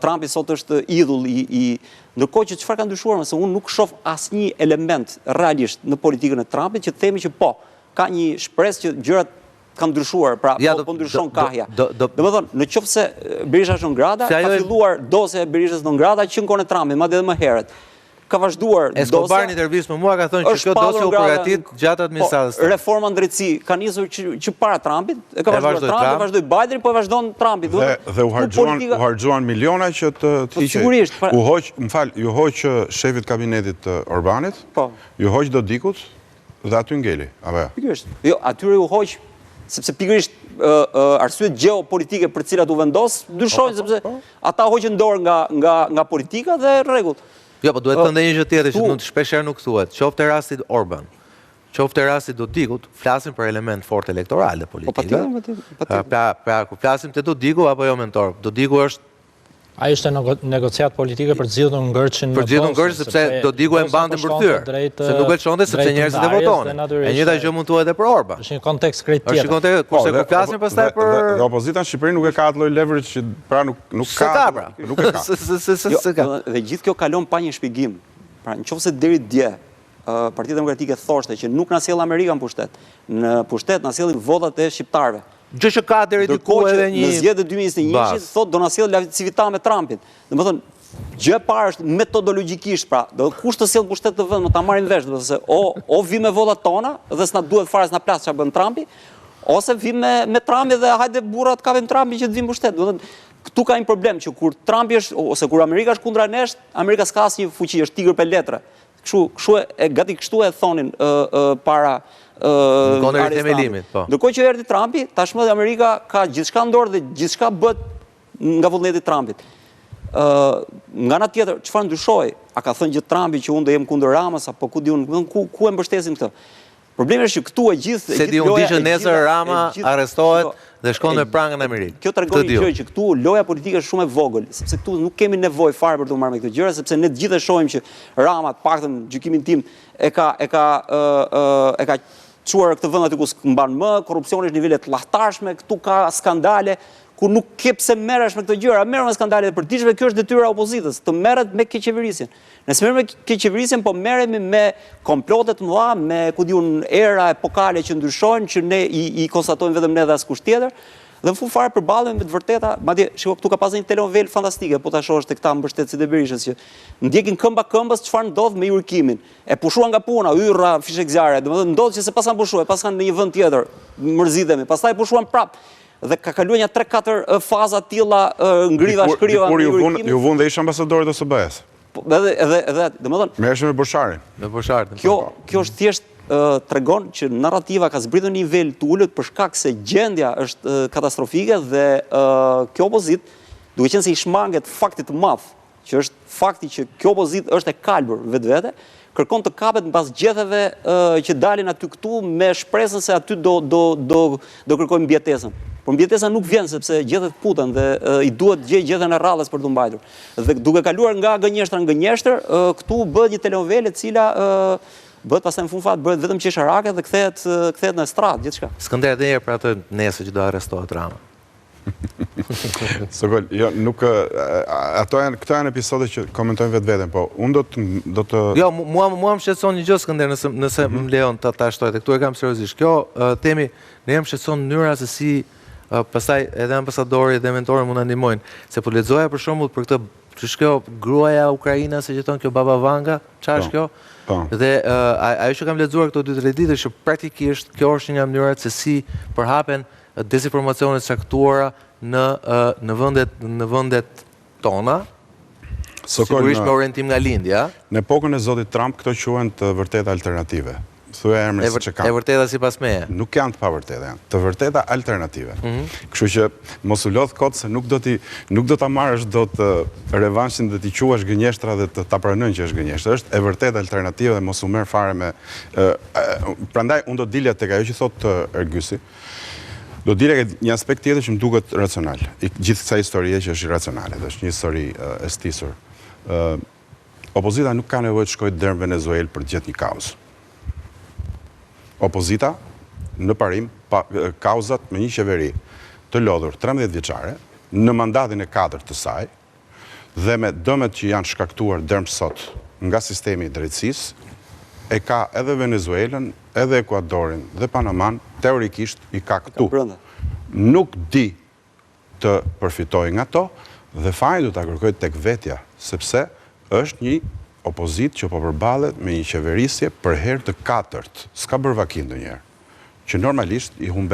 Trumpi sot është idhull i i ndërkohë që çfarë ka ndryshuar, se unë nuk shoh asnjë element realisht në politikën e Trumpit që të themi që po, ka një shpresë që gjërat kanë ndryshuar, pra po, po ndryshon kahja. Domethënë, në qoftë se Berisha është non grata, ka filluar dosja e Berishës non grata që në kohën e Trumpit, madje edhe më herët. Ka vazhduar dosja. Escobar në intervistë me mua ka thënë që kjo dosje u përgatit gjatë po, administratës. Reforma në drejtësi ka nisur që, që para Trumpit, e ka vazhduar Trumpi, e vazhdoi Biden, po e vazhdon Trumpi. Dhe, dhe u harxhuan u harxhuan miliona që të të po, hiqej. Sigurisht. Pra... U hoq, më fal, iu hoq shefit të kabinetit të Orbanit. Po. Iu hoq Dodikut dhe aty ngeli, apo jo? Pikërisht. Jo, atyre iu hoq sepse pikërisht arsyet gjeopolitike për të cilat u vendos ndryshojnë po, po, sepse po. ata hoqën dorë nga nga nga politika dhe rregull. Jo, po duhet të thënë një gjë tjetër që nuk shpesh herë nuk thuhet. Qoftë te rasti Orban, qoftë te rasti Dodikut, flasim për element fort elektoral dhe politik. Po patjetër, patjetër. Pra, pra kur flasim te Dodiku apo jo mentor, Dodiku është Ai ishte negociatë politike për të zgjidhur ngërçin në Për të zgjidhur ngërçin sepse Dodiku e mbante mbërthyer. Se nuk e lëshonte sepse njerëzit e votonin. E njëjta gjë mund të thuhet edhe për Orban. Është një kontekst krejt tjetër. Është një kontekst, po, kurse kur flasim pastaj për dhe opozita në Shqipëri nuk e ka atë lloj leverage që pra nuk nuk ka. Ka pra. Nuk e ka. Se jo, ka. Dhe gjithë kjo kalon pa një shpjegim. Pra nëse deri dje Partia Demokratike thoshte që nuk na sjell Amerika në pushtet. Në pushtet na sjellin votat e shqiptarëve. Gjë që ka deri diku edhe një Në zgjedhjet e 2021-shit thotë do na sjellë La Civita me Trumpin. Domethënë, gjë e parë është metodologjikisht, pra, do kush të sjell pushtet në vend, më ta marrim vesh, do të se o o vi me votat tona dhe s'na duhet fare s'na plas çfarë bën Trumpi, ose vi me me Trumpin dhe hajde burra të kapim Trumpin që të vim pushtet. Domethënë, këtu ka një problem që kur Trumpi është ose kur Amerika është kundra nesh, Amerika s'ka asnjë fuqi, është tigër pe letre. Kështu, kështu e gati kështu e thonin ë ë para ë në themelimit, po. Ndërkohë që erdhi Trumpi, tashmë Amerika ka gjithçka në dorë dhe gjithçka bëhet nga vullneti i Trumpit. Ë nga ana tjetër, çfarë ndryshoi? A ka thënë gjë Trumpi që unë do jem kundër Ramës apo ku di unë, ku ku e mbështesim këtë? Problemi është që këtu e gjithë e gjithë loja e nesër Rama arrestohet dhe shkon me pranga në Amerikë. Kjo tregon një gjë që këtu loja politike është shumë e vogël, sepse këtu nuk kemi nevojë fare për t'u marrë me këto gjëra, sepse ne të gjithë e shohim që Rama, të paktën gjykimin tim, e ka e ka ë e ka çuar këtë vend aty ku s'mban më, korrupsioni është në nivele të llahtarshme, këtu ka skandale ku nuk ke pse merresh me këto gjëra, merru me skandalet e përditshme, kjo është detyra e opozitës, të merret me keqqeverisjen. Ne s'merremi me keqqeverisjen, po merremi me komplote të mëdha, me ku di unë era epokale që ndryshojnë, që ne i, i konstatojmë vetëm ne dhe askush tjetër. Dhe në fund fare përballemi me të vërteta, madje shiko këtu ka pasur një telenovelë fantastike, po ta shohësh te këta mbështetësit e Berishës që ndjekin këmba këmbës çfarë ndodh me Juri Kimin. E pushuan nga puna, yrra fishekzjarre, domethënë ndodh që s'e paskan pushuar, e paskan në një vend tjetër, mërzitemi. Pastaj e pushuan prap. Dhe ka kaluar nja 3-4 faza të tilla ngriva shkriva me Juri Kimin. Iu vunë dhe ish ambasadorët e OSBE-së. Po, edhe edhe edhe, domethënë Merreshin me Bosharin. Me Bosharin. Kjo kjo është thjesht tregon që narrativa ka zbritur në nivel të ulët për shkak se gjendja është katastrofike dhe kjo opozitë, duke qenë se i shmanget faktit të madh që është fakti që kjo opozitë është e kalbur në vetvete, kërkon të kapet mbas gjetheve që dalin aty këtu me shpresën se aty do do do do kërkojmë mbijetesën. Por mbijetesa nuk vjen sepse gjethet këputen dhe i duhet të gjejë gjethen e radhës për t'u mbajtur. Dhe duke kaluar nga gënjeshtra në gënjeshtër, këtu bëhet një telenovelë e cila bëhet pastaj në fund fare bëhet vetëm qesharake dhe kthehet kthehet në estradë gjithçka. Skënder edhe një herë për atë nesër që do arrestohet Rama. Sokol, jo, nuk ato janë këto janë episode që komentojnë vetveten, po unë do të do të Jo, mua mua më shqetëson një gjë Skënder, nëse nëse mm -hmm. më lejon ta ta shtoj, këtu e kam seriozisht. Kjo themi, ne më shqetëson mënyra se si pastaj edhe ambasadori dhe mentori mund na ndihmojnë, se po lexoja për shembull për këtë Ç'është kjo gruaja ukrainase që thonë kjo Baba Vanga, çfarë është po, kjo? Po. Dhe ajo që kam lexuar këto 2-3 ditë është që praktikisht kjo është një nga mënyrat se si përhapen dezinformacione të caktuara në në vendet në vendet tona, sigurisht me orientim nga lindja. Në epokën e zotit Trump këto quhen të vërteta alternative. Thuaja emrin siç e kanë. E vërteta sipas meje. Nuk janë të pavërteta, janë të vërteta alternative. Mhm. Kështu që mos u lodh kot se nuk do t'i nuk do ta marrësh dot revanshin dhe t'i quash gënjeshtra dhe të ta pranojnë që është gënjeshtër. Është e vërtetë alternative dhe mos u merr fare me prandaj unë do dilja tek ajo që thotë Ergysi. Do dilja ke një aspekt tjetër që më duket racional. I gjithë kësaj historie që është irracionale, dhe është një histori e stisur. Ë opozita nuk ka nevojë të shkojë deri në Venezuelë për të gjetë një kauzë. Opozita në parim pa, kauzat me një qeveri të lodhur 13 vjeçare në mandatin e katërt të saj. Dhe me dëmet që janë shkaktuar deri më sot nga sistemi i drejtësisë, e ka edhe Venezuelën, edhe Ekuadorin dhe Panaman, teorikisht i ka këtu. Nuk di të përfitojë nga to dhe fajin do ta kërkojë tek vetja, sepse është një opozitë që po përballet me një qeverisje për herë të katërt, s'ka bërë vaki ndonjëherë, që normalisht i humbet.